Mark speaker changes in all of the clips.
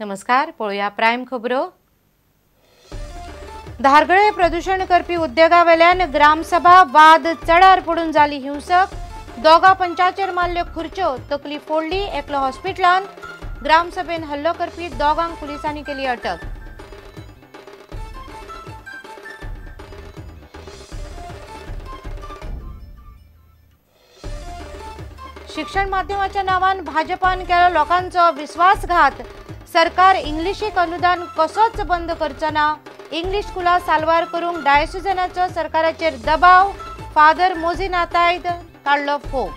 Speaker 1: नमस्कार, पळोवया प्रायम खबरो। धारगळे प्रदूषण करपी उद्योगावेल्यान ग्रामसभा वाद चडार पडून जाली हिंसक। दोगा पंचाचेर मारल्यो खुर्च्यो, तकली फोडली, एकलो हॉस्पिटलान। ग्रामसभेन हल्लो करपी दोगांक पुलिसांनी केली अटक। शिक्षण माध्यमाच्या नावान भाजपान केलो लोकांचो विश्वासघात। सरकार इंग्लिशीक अनुदान कसोच बंद करचो ना। इंग्लिश स्कुलां साल्वार करूंक डायसिजनाचो सरकाराचेर दबाव। फादर मोझीन आतायद काडलो फोग।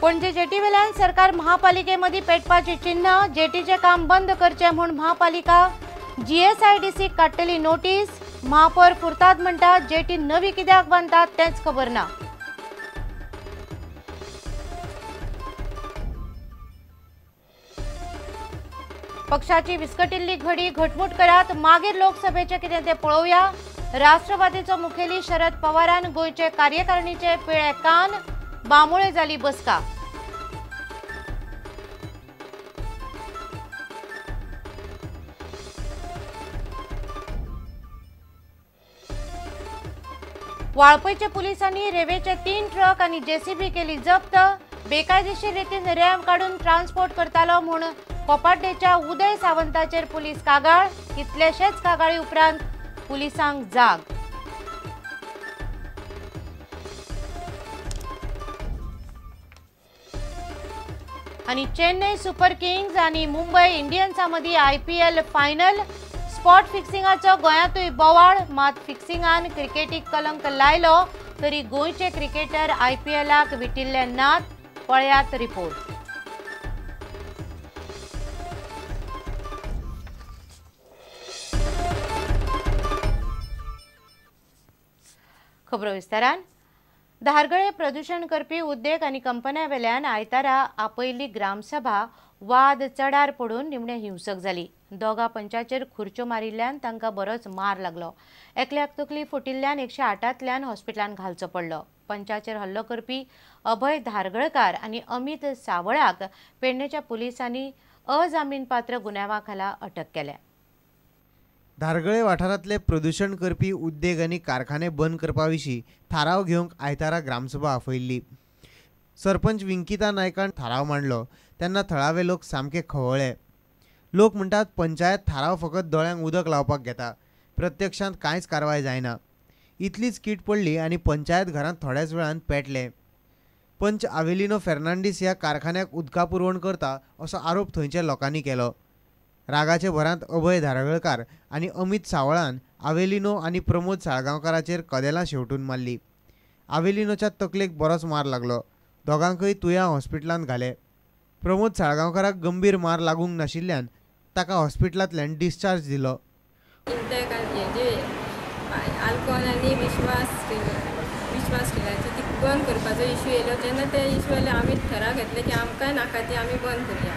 Speaker 1: पणजे जेटी वेल्यान सरकार महापालिकेमदीं पेटपाचें चिन्ह। जेटीचें काम बंद करचें म्हूण महापालिका जीएसआयडीसी काडटली नोटीस। महापौर फुर्ताद म्हणटा जेटी नवी कित्याक बांदतात तेंच खबर ना। पक्षाची विस्कटिल्ली घडी घटमूट करात, मागीर लोकसभेचें कितें तें पळोवया। राष्ट्रवादीचो मुखेली शरद पवारान गोंयचे कार्यकारिणीचे पिळे कान। बांबोळे जाली बसका। वाळपयच्या पुलिसांनी रेवेचे 3 ट्रक आनी जेसीबी केली जप्त। बेकायदेशीर रितीन रेंव काडून ट्रान्सपोर्ट करतालो म्हूण कोपाड्डेच्या उदय सावंताचेर पुलीस कागाळ। कितलेशेच कागाळी उपरांत पुलिसांक जाग। आनी चेन्नई सुपर किंग्स आनी मुंबय इंडियन्सा मदीं आयपीएल फायनल। स्पॉट फिक्सिंगाचो गोंयांतूय बोवाळ। मात फिक्सिंगान क्रिकेटीक कलंक लायलो तरी गोंयचे क्रिकेटर आयपीएलाक विटिल्ले नात। पळयात रिपोर्ट। खबरो विस्तारान। धारगळे प्रदूषण करपी उद्देग आनी कंपन्या वेल्यान आयतारा आपयल्ली ग्रामसभा वाद चडार पडून निमणे हिंसक जाली। दोगा पंचाचेर खुर्च्यो मारिल्ल्यान तांकां बरोच मार लागलो। एकल्याक तकली फुटिल्ल्यान 108तल्यान हॉस्पिटलान घालचो पडलो। पंचाचेर हल्लो करपी अभय धारगळकार आनी अमित सावळाक पेडणेच्या पुलिसांनी अजामीनपात्र गुन्यांवा खाला अटक केल्या।
Speaker 2: धारगळे वाठारांतले प्रदूषण करपी उद्देग आनी कारखाने बंद करपा विशीं थाराव घेवंक आयतारा ग्रामसभा आपयल्ली। सरपंच विंकिता नायकान थाराव मांडलो तेन्ना थळावे लोक सामके खवळ्ळे। लोक म्हणटात पंचायत थाराव फकत दोळ्यांक उदक लावपाक घेता, प्रत्यक्षांत कांयच कारवाय जायना। इतलीच कीट पडली आनी पंचायत घरांत थोड्याच वेळान पेटले। पंच आवेलिनो फेर्नांडीस ह्या कारखान्याक उदका पुरवण करता असो आरोप थंयच्या लोकांनी केलो। रागाचे भरांत अभय धारगळकार आनी अमित सावळान आवेलिनो आनी प्रमोद साळगांवकाराचेर कदेलां शेवटून मारली। आवेलिनोच्या तकलेक बरोच मार लागलो। दोगांकय तुया हॉस्पिटलांत घाले। प्रमोद साळगांवकाराक गंभीर मार लागूंक नाशिल्ल्यान ताका हॉस्पिटलांतल्यान डिस्चार्ज दिलो।
Speaker 3: आल्कोन आनी विश्वास स्टिलाची ती बंद करपाचो इशू येयलो तेन्ना ते इशू आयले आमी ठराव घेतले की आमकां नाका ती आमी बंद करुया।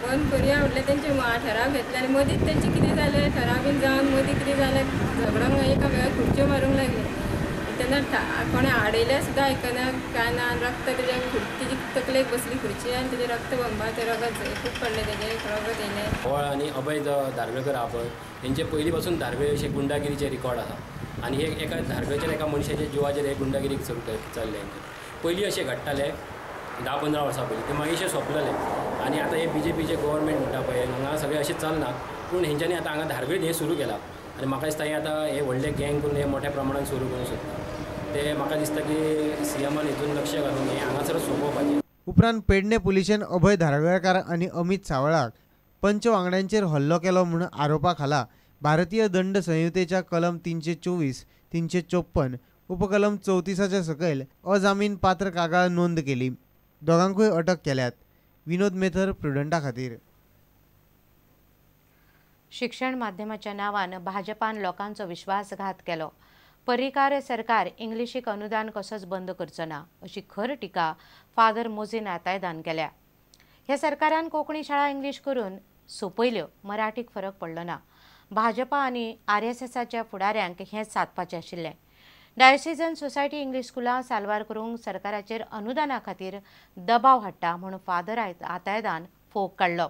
Speaker 3: बंद करुया म्हटल्यार तेंचे ठराव घेतले आनी मदींच तेंचें कितें जालें, ठराव बीन जावन मदीं कितें जालें, झगडोंक एकामेकाक खुर्च्यो मारूंक लागले। तेन्ना कोणें आडयल्यार सुद्दां आयकना काय ना, रक्त तेज्या तेजी तकलेक बसली खुर्ची आनी तेजें रक्त भंगपा तें रगत खूब पडलें, तेजें रगत येयलें।
Speaker 4: होळ आनी अभय धारगळकर आहा पळय, हेंचे पयलीं पासून धारगळे अशे गुंडागिरीचे रिकॉर्ड आसा आनी हे एका धारगळचेर एका मनशाच्या जिवाचेर हे गुंडागिरी सुरू चल्ले। पयलीं अशें घडटालें 10-15 वर्सां पयलीं, ते मागीर अशें सोंपलेलें आनी आतां हे बीजेपीचे गव्हर्मेंट म्हणटा पळय हांगा सगळें अशें चलना, पूण हेंच्यांनी आतां हांगा धारगळीत हें सुरू केलां आनी म्हाका दिसता हें आतां हे व्हडले गँग करून हे मोठ्या प्रमाणान सुरू करूंक सोदता। ते म्हाका दिसता की सीएमान हितून लक्ष घालून हें हांगासर सोंपोवपाचें।
Speaker 2: उपरांत पेडणे पुलिशेन अभय धारगळकार आनी अमित सावळाक पंच वांगड्यांचेर हल्लो केलो म्हूण आरोपा खाला भारतीय दंड संहितेच्या कलम 324, 354 उपकलम 34 सकयल अजामीन पात्र कागाळ नोंद केली। दोगांकूय अटक केल्यात। विनोद मेथर, प्रुडंटा खातीर।
Speaker 1: शिक्षण माध्यमाच्या नावान भाजपान लोकांचो विश्वासघात केलो। पर्रीकार सरकार इंग्लिशीक अनुदान कसोच बंद करचो ना अशी खर टिका फादर मोझीन आतायदान केल्या। ह्या सरकारान कोंकणी शाळा इंग्लीश करून सोंपयल्यो, मराठीक फरक पडलो ना। भाजपा आनी आरएसएसाच्या फुडाऱ्यांक हें सादपाचें आशिल्लें। डायोसिजन सोसायटी इंग्लीश स्कुलां साल्वार करूंक सरकाराचेर अनुदाना खातीर दबाव हाडटा म्हूण फादर आतायदान फोग काडलो.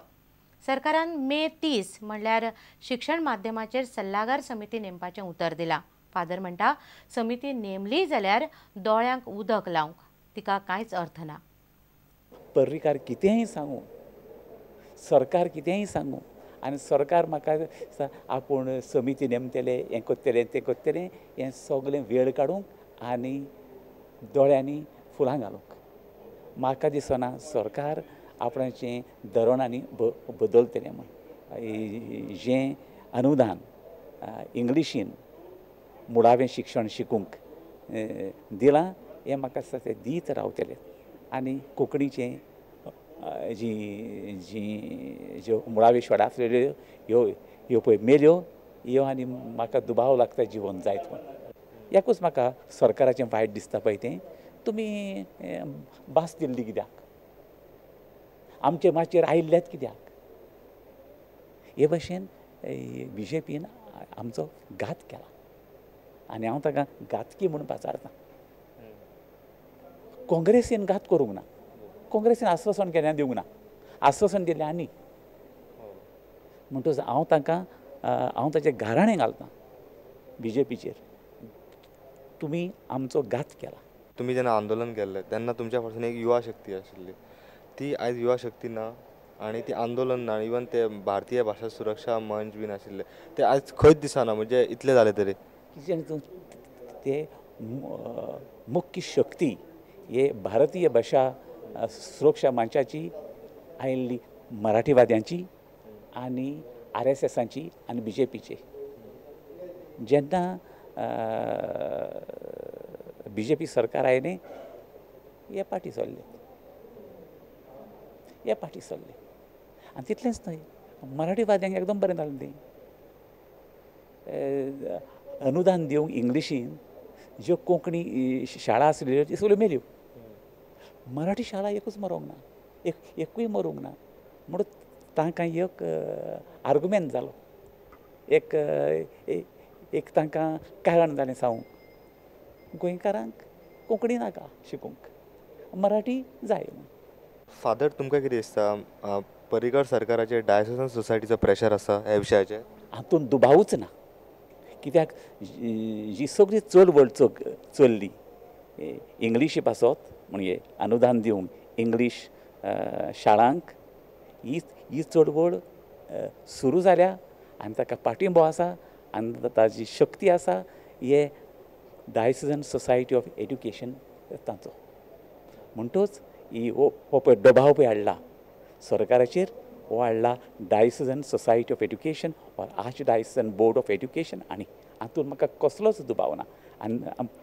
Speaker 1: सरकारान मे 30 म्हणल्यार शिक्षण माध्यमाचेर सल्लागार समिती नेमपाचें उतर दिलां. फादर म्हणटा समिती नेमली जाल्यार दोळ्यांक उदक लावंक तिका कांयच अर्थ ना.
Speaker 5: पर्रीकार कितेंय सांगू, सरकार कितेंय सांगू आनी सरकार म्हाका आपूण समिती नेमतले, हें करतलें तें करतलें, हें सगळें वेळ काडूंक आनी दोळ्यांनी फुलां घालूंक म्हाका दिसना सरकार आपणाचें धोरणांनी बदलतलें म्हूण. जें अनुदान इंग्लिशीन मुळावें शिक्षण शिकूंक दिलां हें म्हाका दिसता तें दीत रावतलें आनी कोंकणीचें जी जी ज्यो मुळाव्यो शाळा आसलेल्यो ह्यो ह्यो पळय मेल्यो ह्यो आनी म्हाका दुबाव लागता जिवन जायत म्हूण. एकूच म्हाका सरकाराचें वायट दिसता पळय तें तुमी भास दिल्ली कित्याक, आमचे माचयेर आयिल्लेच कित्याक? हे भशेन बी जे पीन आमचो घात केला आनी हांव ताका घातकी म्हूण पाचारतां. काँग्रेसीन घात करूंक ना, काँग्रेसीन आश्वासन केन्ना दिवंक ना, आश्वासन दिलें आनी म्हणटकच हांव तांकां हांव ताचें गाराणें घालतां बी जे पीचेर, तुमी आमचो घात केला.
Speaker 6: तुमी जेन्ना आंदोलन केल्लें तेन्ना तुमच्या फाटल्यान एक युवा शक्ती आशिल्ली, ती आयज युवा शक्ती ना आनी ती आंदोलन ना. इवन ते भारतीय भाशा सुरक्षा मंच बीन आशिल्ले ते आयज खंयच दिसना, म्हणजे इतलें जालें तरी
Speaker 5: कितें ते मुख्य शक्ती हे भारतीय भाशा सुरक्षा मंचाची आयिल्ली मराठीवाद्यांची आनी आर एस एसांची आनी बी जे पीची. जेन्ना बी जे पी सरकार आयलें हे पाटी सरले, हे पाटी सरले आनी तितलेंच न्हय मराठीवाद्यांक एकदम बरें जालें तें अनुदान दिवंक इंग्लिशीन ज्यो कोंकणी शाळा आसल्यो त्यो सगळ्यो मेल्यो, मराठी शाळा एकूच मरोंक ना, एकूय मरूंक ना. म्हणून तांकां एक आर्गुमेंट जालो, एक एक तांकां कारण जालें सांगूंक गोंयकारांक कोंकणी नाका शिकूंक, मराठी जाय म्हूण.
Speaker 6: फादर तुमकां कितें दिसता पर्रीकर सरकाराचेर डायोसिजन सोसायटीचो प्रेशर आसा ह्या विशयाचेर?
Speaker 5: हातूंत दुबावूच ना, कित्याक जी सगळी चळवळ चल्ली इंग्लिशी पासत म्हणजे अनुदान दिवंक इंग्लीश शाळांक ही ही चळवळ सुरू जाल्या आनी ताका पाठिंबो आसा आनी ताजी शक्ती आसा हे डायोसिजन सोसायटी ऑफ एड्युकेशन तांचो. म्हणटच ही हो पळय दबाव पळय हाडला सरकाराचेर, हो हाडला diocesan society of education or archdiocesan board of education आनी हातूंत म्हाका कसलोच दुबाव ना. आनी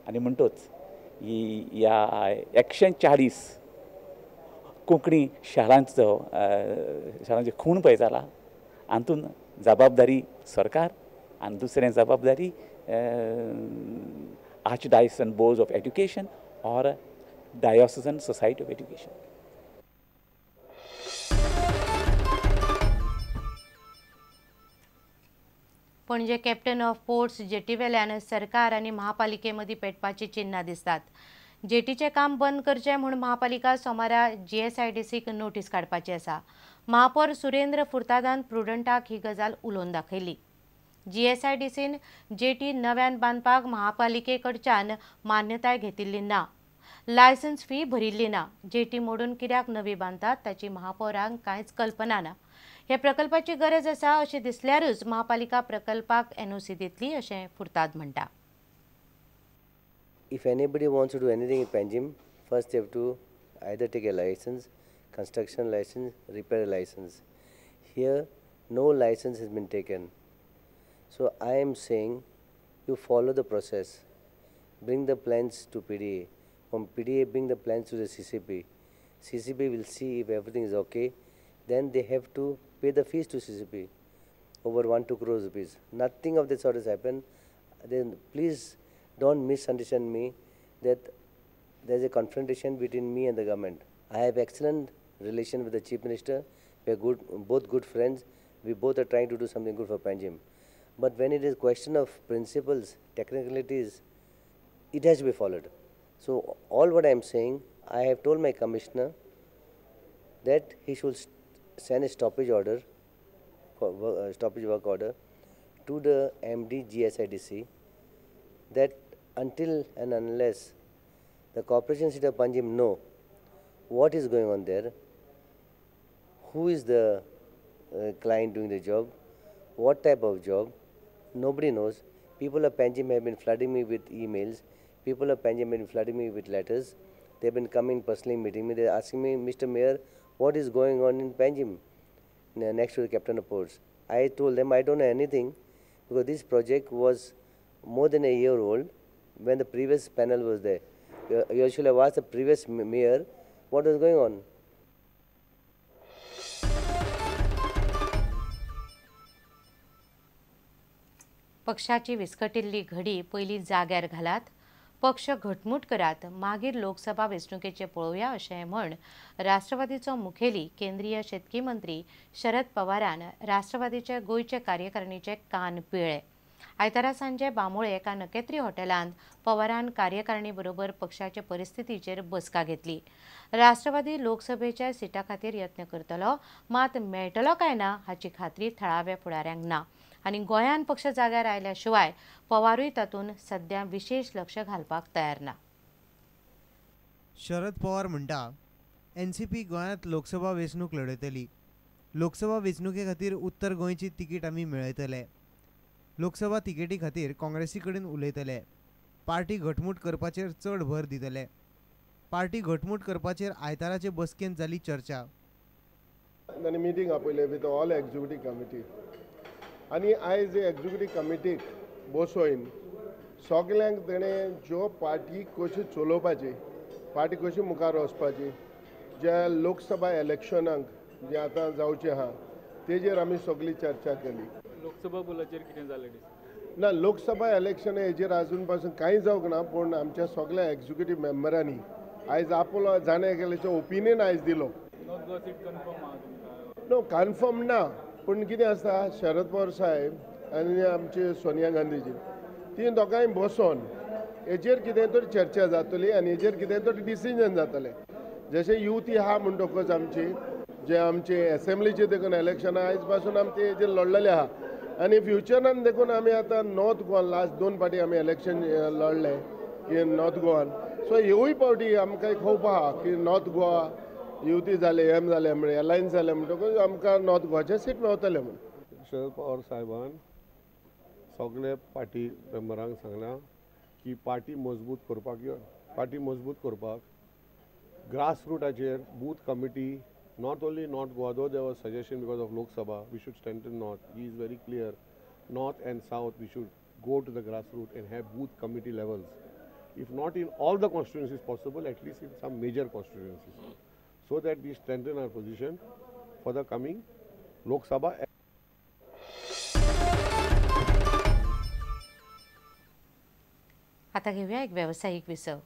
Speaker 5: आनी म्हणटच ह्या 140 कोंकणी शाळांचो शाळांचे खूण पळय जाला हातूंत जबाबदारी सरकार आनी दुसरें जबाबदारी archdiocesan board of education or diocesan society of education.
Speaker 1: Panaji captain of ports जेटीवेल्यान सरकार आनी महापालिके मदीं पेटपाची चिन्हां दिसतात. जेटीचें काम बंद करचें म्हूण महापालिका सोमारा जीएसआयडीसीक नोटीस काडपाची आसा. महापौर सुरेंद्र फुर्तादान प्रुडंटाक ही गजाल उलोवन दाखयली. जीएसआयडीसीन जेटी नव्यान बांदपाक महापालिके कडच्यान मान्यताय घेतिल्ली ना, लायसन्स फी भरिल्ली ना. जेटी मोडून कित्याक नवी बांदतात ताची महापौरांक कांयच कल्पना ना. हे प्रकल्पाची गरज आसा अशें दिसल्यारूच महापालिका प्रकल्पाक एनओसी दितली अशें फुर्ताद म्हणटा.
Speaker 7: If anybody wants to do anything in Panjim, first they have to either take a license, construction license, repair license. Here, no license has been taken. So I am saying, you follow the process. Bring the plans to PDA. From PDA, bring the plans to the CCP. CCP will see if everything is okay. Then they have to pay the fees to CCP, over 1-2 crores rupees. Nothing of that sort has happened. Then please don't misunderstand me that there is a confrontation between me and the government. I have excellent relation with the Chief Minister. We are good, both good friends. We both are trying to do something good for Panjim. But when it is question of principles, technicalities, It has to be followed. So all what I am saying, I have told my commissioner that he should send a stoppage order, stoppage work order to the MD GSIDC that until and unless the Corporation City of Panjim know what is going on there, who is the client doing the job, what type of job, nobody knows. People of Panjim have been flooding me with emails, people of Panjim have been flooding me with letters. They have been coming personally meeting me. They are asking me, Mr. Mayor, what is going on in Panjim next to the Captain of Ports? I told them I don't know anything because this project was more than a year old when the previous panel was there. You should have asked the previous mayor what was going on.
Speaker 1: पक्षाची विस्कटिल्ली घडी पयलीं जाग्यार घालात, पक्ष घटमूट करात, मागीर लोकसभा वेंचणुकेचे पळोवया अशें म्हण राष्ट्रवादीचो मुखेली केंद्रीय शेतकी मंत्री शरद पवारान राष्ट्रवादीचे गोंयचे कार्यकारिणीचे कान पिळ्ळे. आयतारा सांजे बांबोळे एका नकेत्री हॉटेलांत पवारान कार्यकारिणी बरोबर पक्षाचे परिस्थितीचेर बसका घेतली. राष्ट्रवादी लोकसभेच्या सिटा खातीर यत्न करतलो, मात मेळटलो काय ना हाची खात्री थळाव्या फुडाऱ्यांक ना आनी गोंयान पक्ष जाग्यार आयल्या शिवाय पवारूय तातूंत सध्या विशेष लक्ष घालपाक तयार ना.
Speaker 2: शरद पवार म्हणटा, एनसीपी गोंयांत लोकसभा वेंचणूक लढयतली. लोकसभा वेंचणुके खातीर उत्तर गोंयची तिकीट आमी मेळयतले. लोकसभा तिकेटी खातीर काँग्रेसी कडेन उलयतले. पार्टी घटमूट करपाचेर चड भर दितले. पार्टी घटमूट करपाचेर आयताराचे बसकेंत जाली चर्चा.
Speaker 8: तांणी मिटींग आपयले विथ ऑल एक्झिक्युटीव कमिटी आनी आयज एक्झिक्युटीव कमिटीक बसोवन सगल्यांक तेणें ज्यो पार्टी कशी चलोवपाची, पार्टी कशी मुखार वचपाची, ज्या लोकसभा इलेक्शनाक जे आतां जावचें आहा तेजेर आमी सगळी चर्चा केली.
Speaker 9: लोकसभा बोलाचेर कितें जालें?
Speaker 8: ना, लोकसभा इलेक्शन हेजेर आजून पासून कांय जावंक ना, पूण आमच्या सगळ्या एक्झिक्युटीव मेंबरांनी आयज आपलो जाणें केल्याचें ओपिनियन आयज दिलो. नो, कन्फर्म ना, पूण कितें आसता, शरद पवार साहेब आनी आमची सोनिया गांधीजी ती दोगांय बसोन हेजेर कितें तरी चर्चा जातली आनी हेजेर कितें तरी डिसिजन जातलें. जशें युती आहा म्हणटकच आमची जे आमचे एसेंब्लीचे देखून इलेक्शनां आयज पासून आमी ते हेजेर लडलेले आहा आनी फ्युचरान देखून आमी आतां नॉर्थ गोवा लास्ट 2 फावटी आमी इलेक्शन लडले की नॉर्थ गोवान, सो ह्यूय फावटी आमकां एक होप आहा की नॉर्थ गोवा युती जाले, एम जाले म्हळ्यार एलायन्स जाले म्हणटकूच आमकां नॉर्थ गोवाचे सीट मेवतले म्हूण.
Speaker 10: शरद पवार साहेबान सगळे पार्टी मेंबरांक सांगलां की पार्टी मजबूत करपाक, पार्टी मजबूत करपाक grass रुटाचेर booth committee, not only North Goa, though there was suggestion because of Lok Sabha, we should strengthen North. He is very clear, North and South, we should go to the grassroots and have booth committee levels. If not in all the constituencies possible, at least in some major constituencies, so that we strengthen our position for the coming Lok Sabha.
Speaker 1: आता घेऊया एक व्यावसायिक विसव.